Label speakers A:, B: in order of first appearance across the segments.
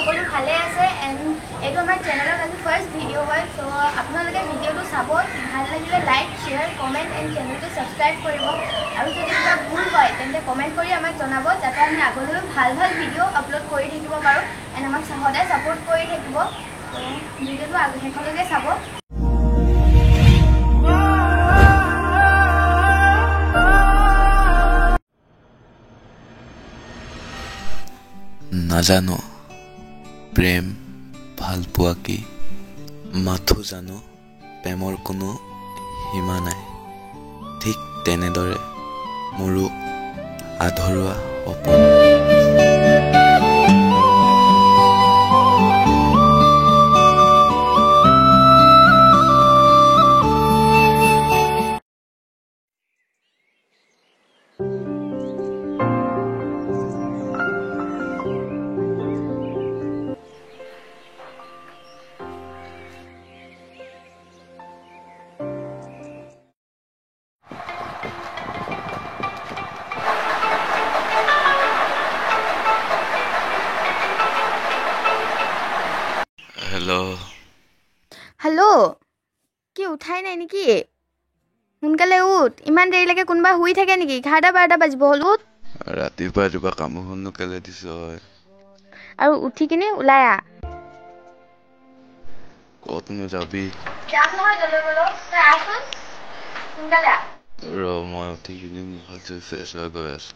A: সকলো ভালে আছে। এণ্ড এইটো আমাৰ চেনেলত আজি ফাৰ্ষ্ট ভিডিঅ' হয়। চ' আপোনালোকে ভিডিঅ'টো চাব, ভাল লাগিলে লাইক, শ্বেয়াৰ, কমেণ্ট এণ্ড চেনেলটো ছাবস্ক্ৰাইব কৰিব। আৰু যদি কিবা ভুল হয় তেন্তে কমেণ্ট কৰি আমাক জনাব, যাতে আমি আগলৈও ভাল ভাল ভিডিঅ' আপলোড কৰি থাকিব পাৰোঁ। এণ্ড আমাক সদায় ছাপোৰ্ট কৰি থাকিব। ভিডিঅ'টো শেষলৈকে চাব।
B: নাজানো প্ৰেম ভালপোৱা কি, মাথো জানো প্ৰেমৰ কোনো সীমা নাই। ঠিক তেনেদৰে মোৰো আধৰুৱা সপোন। হেল্ল'
A: হেল্ল', কি উঠাই নাই নেকি? সোনকালে উঠ, ইমান দেৰিলৈকে কোনোবা শুই থাকে নেকি? 11টা 12টা বাজিব হ'ল, উঠ।
B: ৰাতিপুৱা ৰাতিপুৱা কামোৰখননো কেলে দিছ?
A: আৰু উঠি কিনে ওলাই আহ।
B: ক'তনো যাবি?
A: যাম নহয় য'লৈ গ'লেও, তই আহচোন, সোনকালে আহ।
B: ৰ, মই উঠি কিনে মুখত ধুই ফ্ৰেছ হৈ গৈ আছো।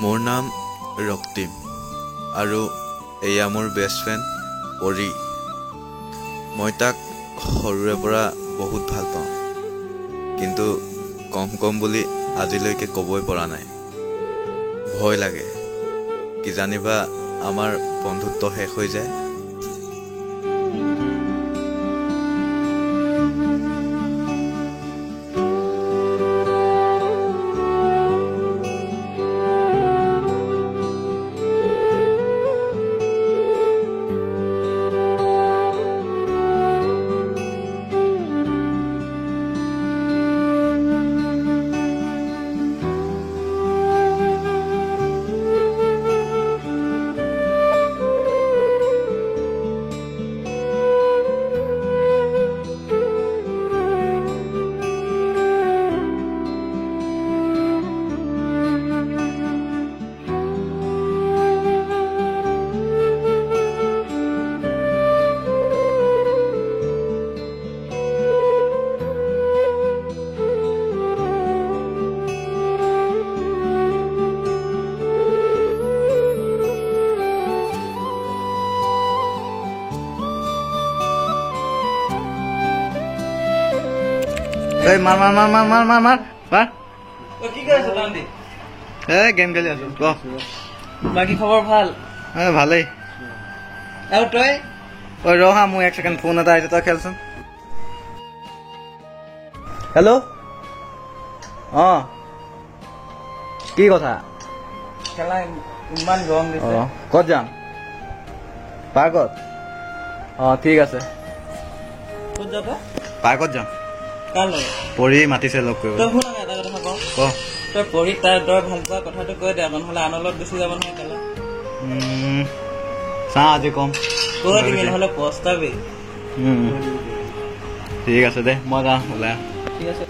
B: মোৰ নাম ৰক্তিম আৰু এয়া মোৰ বেষ্ট ফ্ৰেণ্ড পৰী। মই তাক সৰুৰে পৰা বহুত ভাল পাওঁ, কিন্তু কম কম বুলি আজিলৈকে ক'বই পৰা নাই। ভয় লাগে, কিজানিবা আমাৰ বন্ধুত্ব শেষ হৈ যায়।
C: এই মাৰ মাৰ মাৰ মাৰ মাৰ মাৰ মাৰ মাৰ।
D: কি কৰি আছ তহঁতি?
C: এই গেম খেলি আছো। ক,
D: বাকী খবৰ ভাল?
C: এই ভালেই।
D: আৰু তই?
C: ঐ ৰহা, মোৰ এক ছেকেণ্ড ফোন এটা আহিছে, তই খেলচোন। হেল্ল', অঁ কি কথা?
D: খেলা ইমান গৰম দিছে।
C: অঁ ক'ত যাম? পাৰ্কত? অঁ ঠিক আছে।
D: ক'ত যাব?
C: পাৰ্কত যাম।
D: কাৰ লগত?
C: পৰি মাতিছে লগ কৰিব।
D: তই শুন আকৌ এটা কথা কওঁ।
C: ক।
D: তই পৰীক তাই তই ভাল পোৱা কথাটো কৈ দে আকৌ, নহ'লে আনৰ লগত গুচি যাব নহয় কেলা।
C: চাওঁ আজি কম।
D: কৈ দিবি, নহ'লে পস্তাবি।
C: ঠিক আছে দে, মই যাওঁ ওলাই।
D: ঠিক আছে।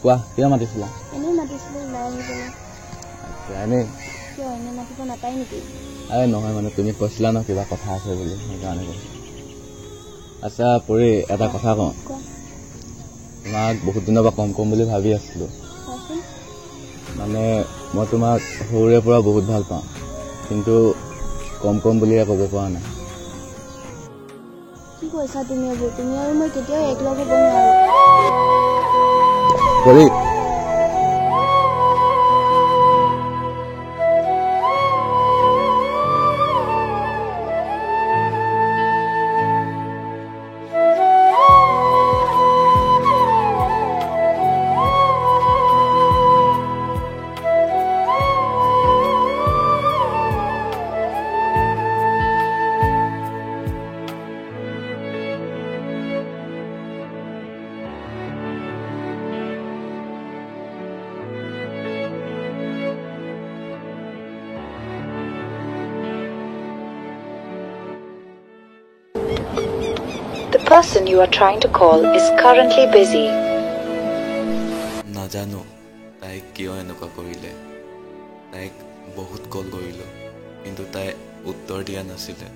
C: কোৱা, কিয় মাতিছিলা?
A: এনেই মাতিছিলোঁ, ওলাই আহিবলৈ।
C: আচ্ছা, এনেই?
A: কিয়, এনেই মাতিব নাপায় নেকি?
C: আৰে নহয়, মানে তুমি কৈছিলা ন কিবা কথা আছে বুলি, সেইকাৰণে কৈছোঁ। আচ্ছা পৰি, এটা কথা কওঁ। তোমাক বহুত দিনৰ পৰা কম কম বুলি ভাবি আছিলোঁ। মানে মই তোমাক সৰুৰে পৰা বহুত ভাল পাওঁ, কিন্তু কম কম বুলিয়ে ক'ব পৰা নাই।
A: কি কৈছা তুমি এইবোৰ? তুমি আৰু মই কেতিয়াও একলগ হ'ব নোৱাৰোঁ।
C: পৰি,
E: The person you are trying to call is currently busy.
B: নাজানো তাই কিয় এনেকুৱা কৰিলে। তাইক বহুত কল কৰিলোঁ, কিন্তু তাই উত্তৰ দিয়া নাছিলে।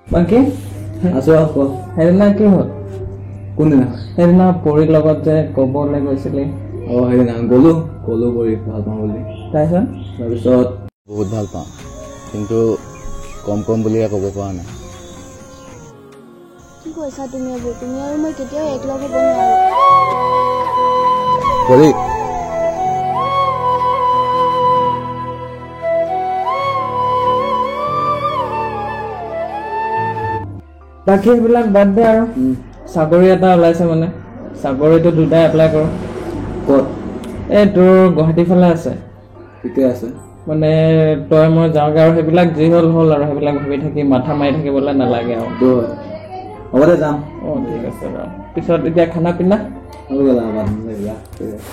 D: বাকী
C: আছো।
D: সেইদিনা কি হ'ল?
C: কোনদিনা?
D: সেইদিনা পৰীৰ লগত যে ক'বলৈ গৈছিলি।
C: অঁ, সেইদিনা গ'লো, ক'লো পৰীক ভাল পাওঁ বুলি।
D: তাৰপিছত
B: বহুত ভাল পাওঁ, কিন্তু কম কম বুলিয়ে ক'ব পৰা নাই।
A: কি কৈছা তুমি এইবোৰ? তুমি আৰু মই কেতিয়াও একলগ হ'ব নোৱাৰোঁ।
C: পৰি,
D: বাকী সেইবিলাক বাদ দে আৰু। চাকৰি এটা ওলাইছে, মানে চাকৰিটো দুটাই এপ্লাই কৰোঁ।
C: ক'ত?
D: এই তোৰ গুৱাহাটীৰ ফালে আছে।
C: ঠিকে আছে।
D: মানে তই মই যাওঁগৈ আৰু, সেইবিলাক যি হ'ল হ'ল আৰু, সেইবিলাক ভাবি থাকি মাথা মাৰি থাকিবলৈ নালাগে আৰু।
C: হ'ব দে, যাম।
D: অঁ, ঠিক আছে বাৰু। পিছত এতিয়া খানা পিনা?
C: ঠিক আছে।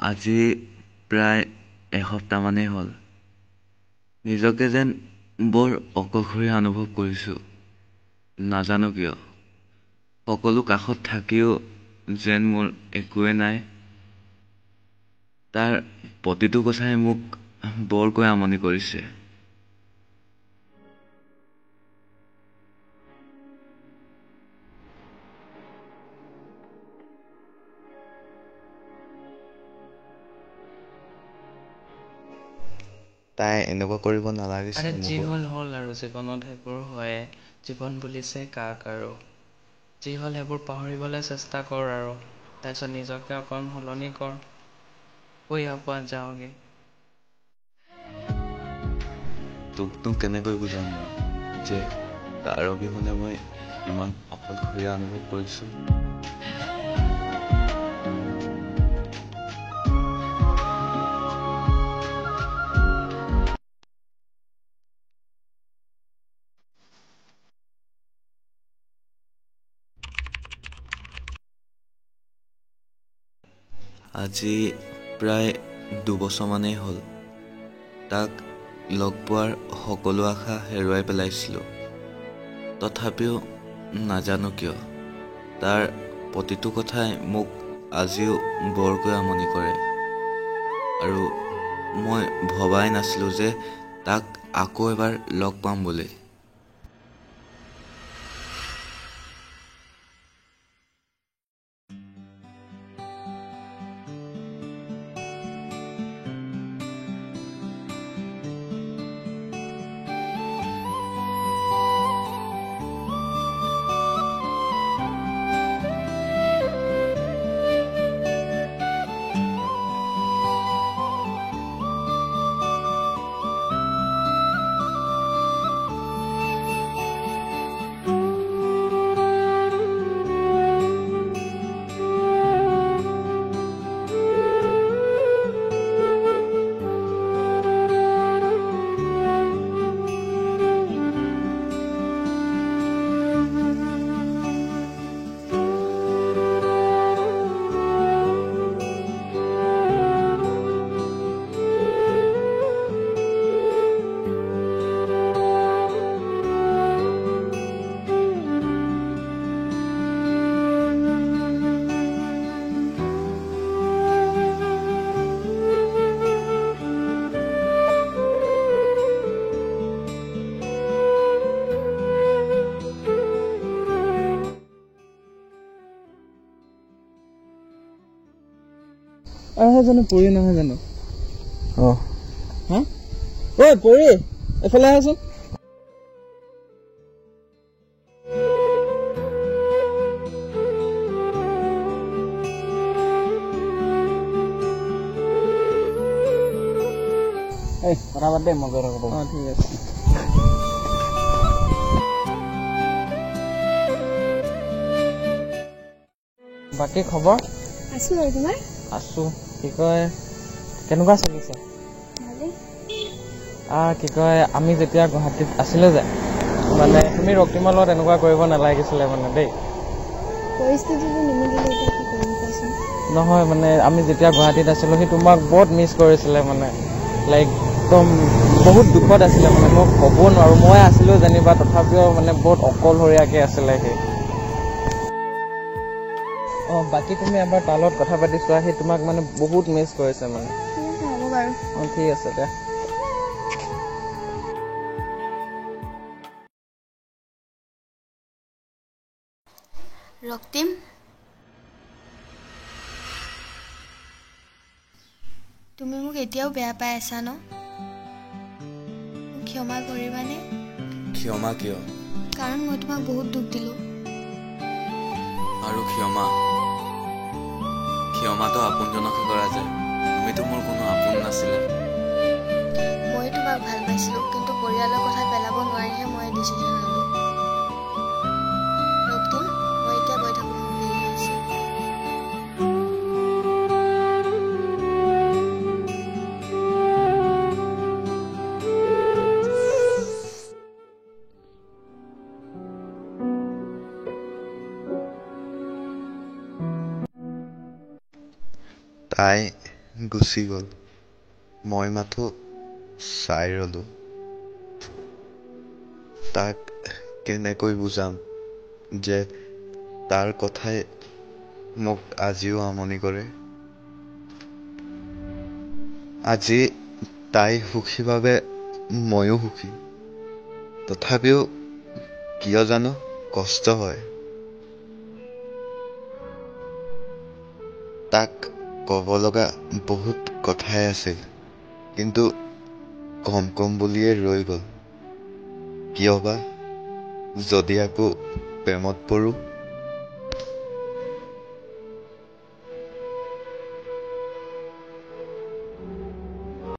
B: আজি প্ৰায় এসপ্তাহমানেই হ'ল, নিজকে যেন বৰ অকলশৰীয়া অনুভৱ কৰিছোঁ। নাজানো কিয়, সকলো কাষত থাকিও যেন মোৰ একোৱেই নাই। তাৰ প্ৰতিটো কথাই মোক বৰকৈ আমনি কৰিছে। তাই এনেকুৱা কৰিব নালাগিছিল।
D: আৰে যি হ'ল হ'ল আৰু, জীৱনত সেইবোৰ হয়ে। জীৱন বুলিছে কাক আৰু। যি হ'ল সেইবোৰ পাহৰিবলৈ চেষ্টা কৰ আৰু, তাৰপিছত নিজকে অকণ সলনি কৰ। ইয়াৰ পৰা যাওঁগৈ।
B: তোকনো কেনেকৈ বুজাম মই যে তাৰ অবিহনে মই ইমান অকলশৰীয়া অনুভৱ কৰিছোঁ। আজি প্ৰায় 2 বছৰমানেই হ'ল, তাক লগ পোৱাৰ সকলো আশা হেৰুৱাই পেলাইছিলোঁ। তথাপিও নাজানো কিয়, তাৰ প্ৰতিটো কথাই মোক আজিও বৰকৈ আমনি কৰে। আৰু মই ভবাই নাছিলোঁ যে তাক আকৌ এবাৰ লগ পাম বুলি।
D: সেইজনী পৰি নহয় জানো? অঁ, হা, ঐ পৰি, এইফালে আহাচোন।
F: এই কথা বাদ দে, মই গৈ থাকোঁ।
D: অঁ, ঠিক আছে। বাকী খবৰ?
A: আছোঁ আৰু, তোমাৰ?
D: আছোঁ। কি কয়, কেনেকুৱা চলিছে?
A: ভালেই।
D: কি কয়, আমি যেতিয়া গুৱাহাটীত আছিলোঁ যে, মানে তুমি ৰক্তিমৰ লগত এনেকুৱা কৰিব নালাগিছিলে মানে দেই।
A: পৰিস্থিতিটো নিমিলিলে এতিয়া কি কৰিম কোৱাচোন?
D: নহয় মানে আমি যেতিয়া গুৱাহাটীত আছিলোঁ, সি তোমাক বহুত মিছ কৰিছিলে মানে, লাইক একদম বহুত দুখত আছিলে মানে, মই ক'ব নোৱাৰোঁ। মই আছিলোঁ যেনিবা, তথাপিও মানে বহুত অকলশৰীয়াকৈ আছিলে সি। অঁ, বাকী তুমি এবাৰ তাৰ লগত কথা পাতি চোৱা, সি তোমাক মানে বহুত মিছ কৰিছে মানে।
A: ঠিক আছে, হ'ব বাৰু।
D: অঁ, ঠিক আছে দিয়া।
A: ৰক্তিম, তুমি মোক এতিয়াও বেয়া পাই আছা ন? মোক ক্ষমা কৰিবানে?
B: ক্ষমা কিয়?
A: কাৰণ মই তোমাক বহুত দুখ দিলোঁ।
B: আৰু ক্ষমা, ক্ষমাটো আপোনজনকহে কৰা যায়। তুমিতো মোৰ কোনো আপোন নাছিলা।
A: ময়ো তোমাক ভাল পাইছিলোঁ, কিন্তু পৰিয়ালৰ কথা পেলাব নোৱাৰিহে মই ডিচিশ্যন ল'লোঁ। ৰক্তিম, মই এতিয়া গৈ থাকোঁ, দেৰি হৈছে।
B: তাই গুচি গ'ল, মই মাথো চাই ৰ'লো। তাক কেনেকৈ বুজাম যে তাৰ কথাই মোক আজিও আমনি কৰে। আজি তাই সুখী বাবে ময়ো সুখী, তথাপিও কিয় জানো কষ্ট হয়। তাক ক'ব লগা বহুত কথাই আছিল, কিন্তু কম কম বুলিয়ে ৰৈ গ'ল। কিয় বা, যদি আকৌ প্ৰেমত পৰোঁ?